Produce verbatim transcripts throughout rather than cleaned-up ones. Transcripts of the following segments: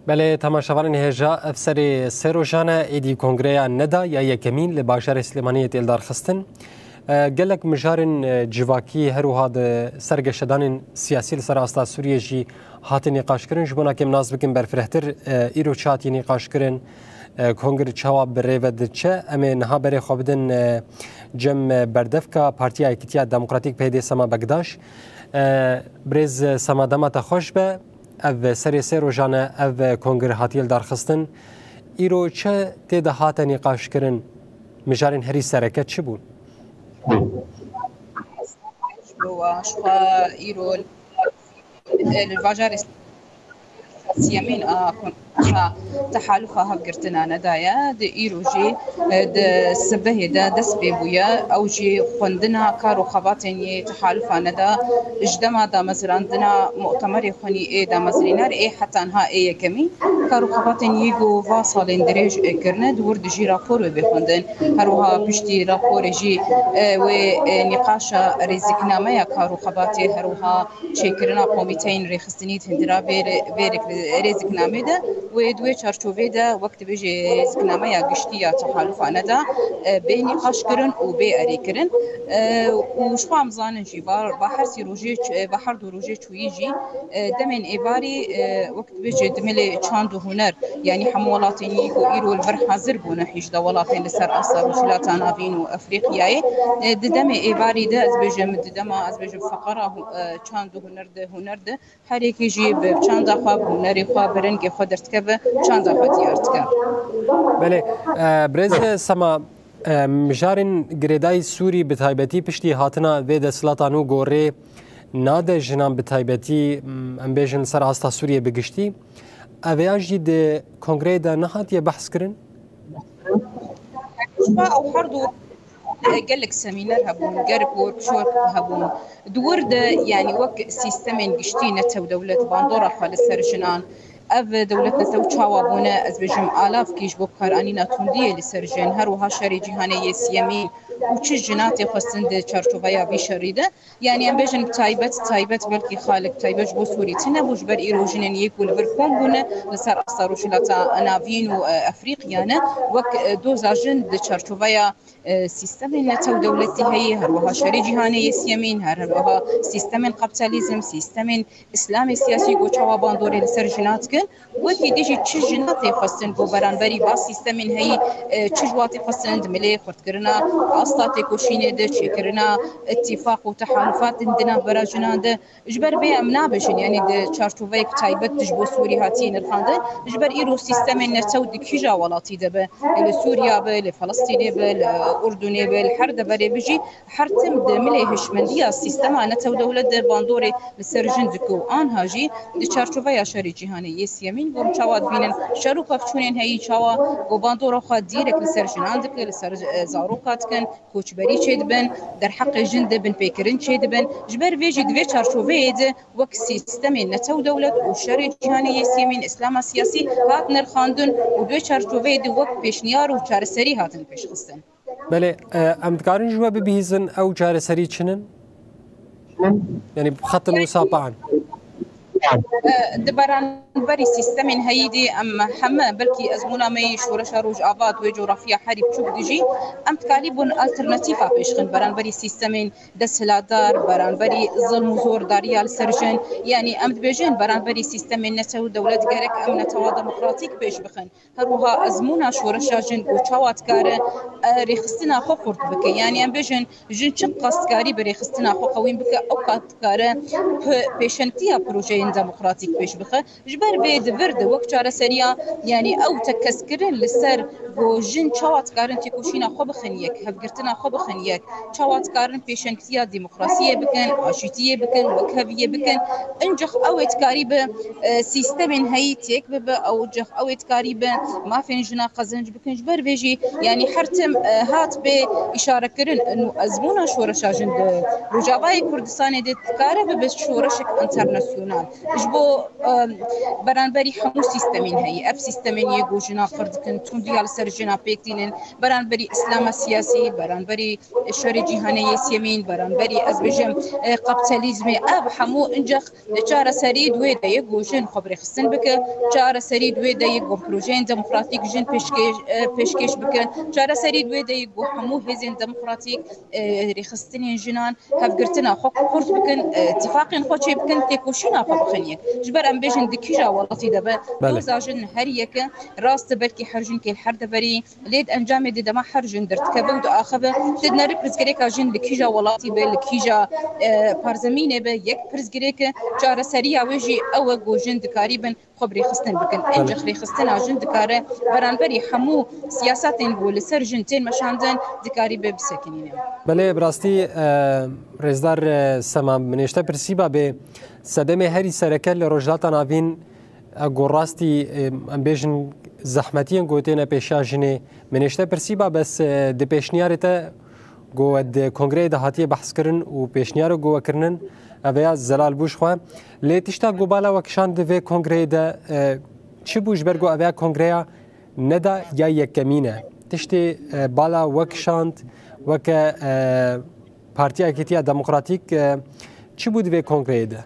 Belê, temaşevanên hêja, ev serê sê rojan e êdî kongreya NEDA ya yekemîn li bajarê Silêmaniyê tê lidarxistin. E, gelek mijarên, e, civakî her wiha di ser geşedanên siyasî li ser asta Sûriyê jî hatin nîqaşkirin. Ji bona kêm nas bikin berfirehtir, e, îro çi hatiye nîqaşkirin, e, kongir çawa bi rê ve diçe? Em ê niha berê xwe bidin, e, cem, e, berdevka Partiya Yekîtiya Demokratîk P D Sema Bekdaş. E, birêz Sema, dema te xweş be. Ev serê sê rojan e ev kongir hatiye lidarxistin. Îro çi tê de hate nîqaşkirin? Mijarên herî sereke çi bûn? Wa, ji xwe îro li bajarê siyemîn a konferansa tehalufa hevgirtina NEDA ye. Di îro jî, e, di sibehê de dest pê bûye. Ew jî xwendina kar û xebatên yê tehalufa NEDA ji dema damezrandina mu'temerê xwenî ê damezrîner ê heta niha ê yekemîn. Kar û xebatên yî ku va salên dirêj, e, kirine, di wir de jî rapor wê bê xwendin. Her wiha piştî raporê jî, e, wê, e, nîqaşa rêziknameya kar û xebatê, her wiha çêkirina komîteyên rêxistinî di hindira vê rê-, vê rêk-, rêziknamê de, wê di wê çarçovê de wek dibêje rêziknameya giştî ya tehalufa NEDA, e, bê nîqaşkirin û bê erêkirin. E, û ji xwe em zanin jî, va, va her sî rojê ç-, va her du rojê çûyî jî, e, demên êvarî, e, wek dibêje di milê çand û huner, yanî hemû welatên yî ku îro li vir hazir bûne, hejde welatên li ser asta Rojhilata Navîn û Efrîqiyayê, e, di demê êvarî de, ez bêjim, di dema, ez bêjim, feqera hu-, e, çand û huner de, huner de, her yekî jî bi çanda xwe, bi hunerê xwe, bi rengê xwe derdikeve, çanda xwe diyar dike. Belê, e, birêz Sema, e, mijarên girêdayî Sûrî bi taybetî piştî hatina vê desthilata nû gorê nade jinan bi taybetî, m, em bêjin li ser asta Sûriyê bi giştî. Ev ya jî di kongreyê de nehatiye behs kirin? Ji xwe ew her du, e, gelek semîner hebûn, gelek workshop hebûn. Di wir de, yanî wek sîstemên giştî netew dewlet bandora xwe li ser jinan, ev dewlet netew çawa bûne, ez bêjim, alavkî ji bo bikaranîna tundiyê li ser jin, her wiha şerê cîhanê yê siyemîn û çi jina tê xwestin di çarçoveya vî şerî de. Yanî em bêjin bi taybet, taybet belkî xalek taybet ji bo Sûrî tune bû, ji ber îro jinên yê ku li vir kom bûne li ser asta Rojhilata Navîn û, e, Efrîqiya ne, wek, e, doza jin di çarçoveya, e, sîstemên netew dewletî heye, her wiha şerê cîhanê yê siyemîn, her, her wiha sîstemên kapîtalîzm, sîstemên Îslamê siyasî ku çawa bandorê li ser jina dikin, wekî dî jî çi jina tê xwestin ku beranberî va sîstemên heyî, e, çi ji wa tê xwestin, di milê xurtkirina asta têkoşînê de, çêkirina îtîfaq û tehalufat di navbera jinan de. Ji ber vê em nabêjin, yanî di çarçoveyek taybet ji bo Sûrî hatiye nirxandin. Ji ber îro sîstemên netew di kîja welatî de be, li Sûriya be, li Felistînê be, li Urdunê be, li her deverê be jî, her tim di milê hişmendiya sîstema netew dewlet de bandorê li ser jin dike û anha jî di çarçoveya şerê cîhanê yê siyemîn, ku em çawa dibînin şer û pevçûnên heyî, çawa ku bandora xwe dîrek li ser jinan dike, li ser, e, zaroka dikin, koçberî çêdibin, derheqê jin de binpêkirin çêdibin. Ji ber vê jî di vê çarçoveyê de wek sîstemên netew dewlet û şerê cîhanê yê siyemîn, îslama siyasî hat nirxandin û di vê çarçoveyê de wek pêşniyar û çareserî hatin pêşxistin. Belê, e, em dikarin ji we bibihîzin ew çareserî çi nin? Yanî xetin wisa pain. E, di beranberî sîstemên heyî de em heme, belkî ezmûna me yî Şoreşa Rojava di wê coxrafiya herî biçûk de jî, em dikarîbûn alternatîfa pêşxin beranberî sîstemên desthilatdar, beranberî zilm û zordariya li ser jin. Yanî em dibêjin beranberî sîstemên netew dewlet gerek em netewa demokratîk pêş bixin. Her wiha ezmûna şoreşa jin ku çawa dikare, e, rêxistina xwe xurt bike. Yanî em bêjin, jin çi qas dikarî bi rêxistina xwe qewîn bike, ew qas dikare p-, pêşengtiya projeyên demokratîk pêş bixe. Ji ber vê di vir de wek çareseriya, yanî ew tekezkirin li ser ku jin çawa dikarin têkoşîna xwe bixin yek, hevgirtina xwe bixin yek, çawa dikarin pêşengtiya demokrasiyê bikin, aşîtiyê bikin, wekheviyê bikin. Incex ew ê dikarî bi, e, sîstemên heyî têk bibe, ew incex ew ê dikarî bi mafên jina qezenc bikin. Ji ber vê jî, yanî her tim, e, hat bê îşarekirin, û ezmûna şoreşa jin di Rojavayê Kurdistanê de dikare bibe şoreşek enternasyonal. Ji bo, e, beranberî hemû sîstemên heyî, ev sîstemên yê ku jina xurt dikin, tundiya li ser jina pêk tînin, beranberî îslama siyasî, beranberî şerê cîhanê yê sêyemîn, beranberî, ez bêjim, e, kapîtalîzmê, ev hemû incex çareserî di wê de ye ku jin xwe bi rêxistin bike, çareserî di wê de ye ku projeyên demokratîk jin pêşkêş, e, pêşkêş bikin, çareserî di wê de ye ku hemû hêzên demokratîk, e, rêxistinên jinan hevgirtina xwe xurt bikin, e, tifaqên xwe çêbikin, têkoşîna xwe bixin yek. Ji ber em bêjin di kîja welatî de be, Belê. doza jin her yek e, rast e, belkî her jinkê li her deverî, lê di encamê de dema her jin derdikeve û diaxive, tu dineri pirsgirêka jin li kîja welatî be, li kîja, e, parzemînê be, yek pirsgirêk e, çareseriya wê jî ew e ku jin dikarîbin xwe bi rêxistin bikin. Belê. Encex rêxistina jin dikare beranberî hemû siyasatên ku li ser jin tên meşandin, dikarîbe bisekinîne. Belê, bi rastî, e, rêzdar, e, Sema, min ê ji te pirsîba bê, sedemê herî sereke li Rojhilata Navîn, e, ku rastî, e, em bêjin zehmetiyên ku têne pêşiya jinê, min ê ji te pirsîba, bes, e, di pêşniyarê te ku we di kongreyê de hatiye behskirin û pêşniyaro ku we kirinin, ev ya zelal bû ji xwe. Lê tişta ku bala we kişand di vê kongreyê de, e, çi bû, ji ber ku ev ya kongreya ne da ya yekemîn e? Tiştê, e, bala we kişand weke, e, Partiya Yekîtiya Demokratîk, e, çi bû di vê kongreyê de?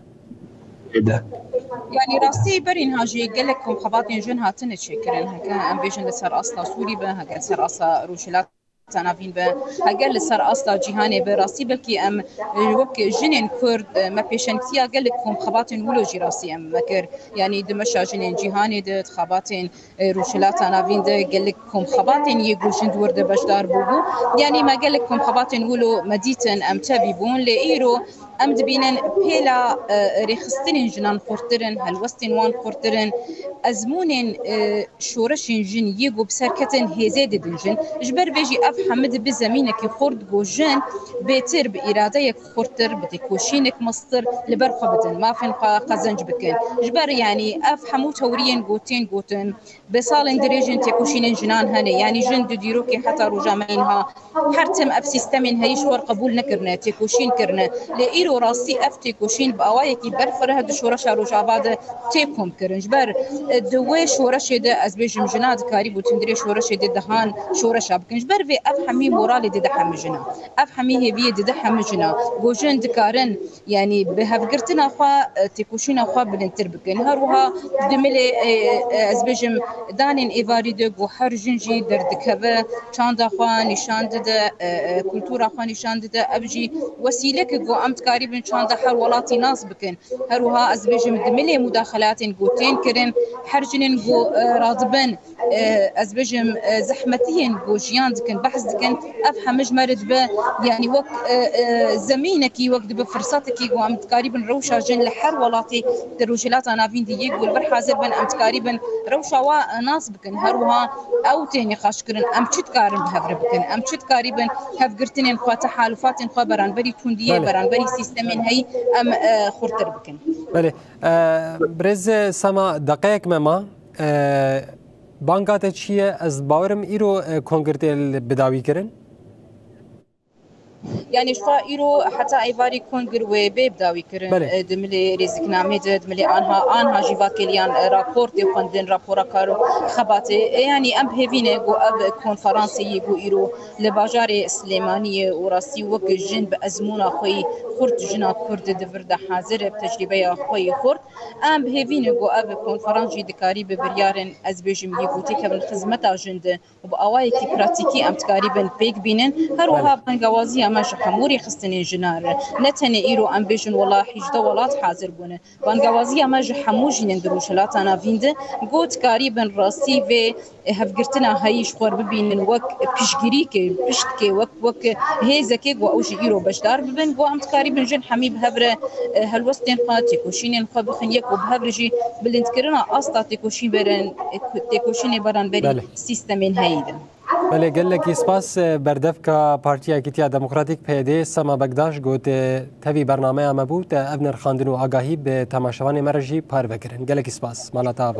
Yanî rastî berî niha jî gelek komxebatên jin hatine çêkirin. Heke em bêjin li ser asta Sûrî be, heke li ser asta Rojhilat Navîn be, heger li ser asta cîhanê be, rastî belkî em, e, wek jinên Kurd, e, me pêşengtiya gelek komxebatên wilo jî rastî em me kir. Yanî di meşa jinên cîhanê de, di xebatên, e, Rojhilata Navîn de gelek komxebatên yê ku jin di wir de beşdar bûbû. Yanî me gelek komxebatên wilo me dîtin, em tevî bûn, lê îro em dibînin pêla, e, rêxistinên jinan xurttir in, helwestên wan xurttir in, ezmûnên, e, şoreşên jin yê ku bi ser ketin hêzê didin jin. Ji ber vê jî ev hemû dibe zemînekî xurt ku jin bêtir bi îradeyek xurttir, bi têkoşînek mestir li ber xwe bidin, mafên xwe qezenc bikin. Ji ber, yanî, ev hemû tewriyên ku tên gotin, bi salên dirêjên têkoşînên jinan hene, yanî jin di dîrokê heta roja me yê niha her tim ev sîstemên heyî ji xwe re qebûl nekirine, têkoşîn kirine. Lê îro rastî ev têkoşîn bi awayekî berfireh di şoreşa Rojava de tê komkirin. Ji ber, e, di wê şoreşê de, ez bêjim, jina dikarîbû di hundirê şoreşê de dehan şoreşa bikin. Ji ber vê ev hemî moralê dide hemî jina. Ev hemî hêviyê dide hemî jina. Ku jin dikarin, yanî bi hevgirtina xwe, e, têkoşîna xwe bilindtir bikin. Her wiha di milê, e, e, ez bêjim, danên êvarî de ku her jin jî derdikeve, çanda xwe nîşan dide, e, e, kultura xwe nîşan dide. Ev jî wesîleke ku em dikarîbin çanda her welatî nas bikin. Her wiha ez bêjim, di milê mudaxelatên ku tên kirin, her jinên ku, e, radibin, e, ez bêjim, e, zehmetiyên ku jiyan dikin, behs dikin, ev hemû ji me re dibe, yanî wek, e, e, zemînekî, wek dibe firsatekî ku em dikarîbin rewşa jin li her welatî di Rojhilata Navîn de yê ku li vir hazir bin, em dikarîbin rewşa wa, e, nas bikin. Her wiha ew tê nîqaşkirin, em çi dikarin bi hev re bikin? Em çi dikarîbin hevgirtinên xwe, tehalufatên xwe beranberî tundiyê, Belê. beranberî sîstemên heyî em, e, xurtir bikin? Belê. E, birêz Sema, deqeyek me ma. E, banga te çi ye? Ez bawerim îro, e, kongir tê li bidawî kirin. Yanî ji xwe îro heta êvarî kongir wê bê bidawî kirin. Belê. E, di milê rêziknamê de, di milê anha, anha jî vakeliyan, e, rapor tê xwendin, rapora kar û xebatê. E, yanî em bi hêvî ne ku ev konferansê yê ku îro li bajarê Silêmaniyê û rastî wek jin bi ezmûna xwe yî xurt, jina Kurd di vir de hazir e, bi tecrîbeya xwe yî xurt. Em bi hêvî ne ku ev konferans jî dikarî bi biryarên, ez bêjim, yê ku têkevin xizmeta jin de û bi awayekî pratîkî em dikarîbin pêk bînin. Her wiha Belê. bangawaziya me ji hemû rêxistinên jinan re. Ne tenê îro em bêjin wela hîjdeh welat hazir bûne. Bangawaziya me ji hemû jinên di Rojhilata Navîn de, ku dikarîbin rastî vê hevgirtina heyî ji xwe re bibînin wek piştgirîkê, piştkê, wek, wek hêzekê ku ew jî îro beşdar bibin, ku em dikarîbin jin hemî bi hev re, e, helwestên xwe, têkoşînên xwe bixin yek û bi hev re jî bilindkirina asta têkoşîn berin, e, têkoşînê beranberî Belê. sîstemên heyî de. Belê, gelekî spas, e, berdevka Partiya Yekîtiya Demokratîk P Y D Sema Bekdaş got, e, tevî bernameya me bû, te ev nirxandin û agahî bi temaşevanê me re jî parve kirin. Gelekî spas. Mala te ava.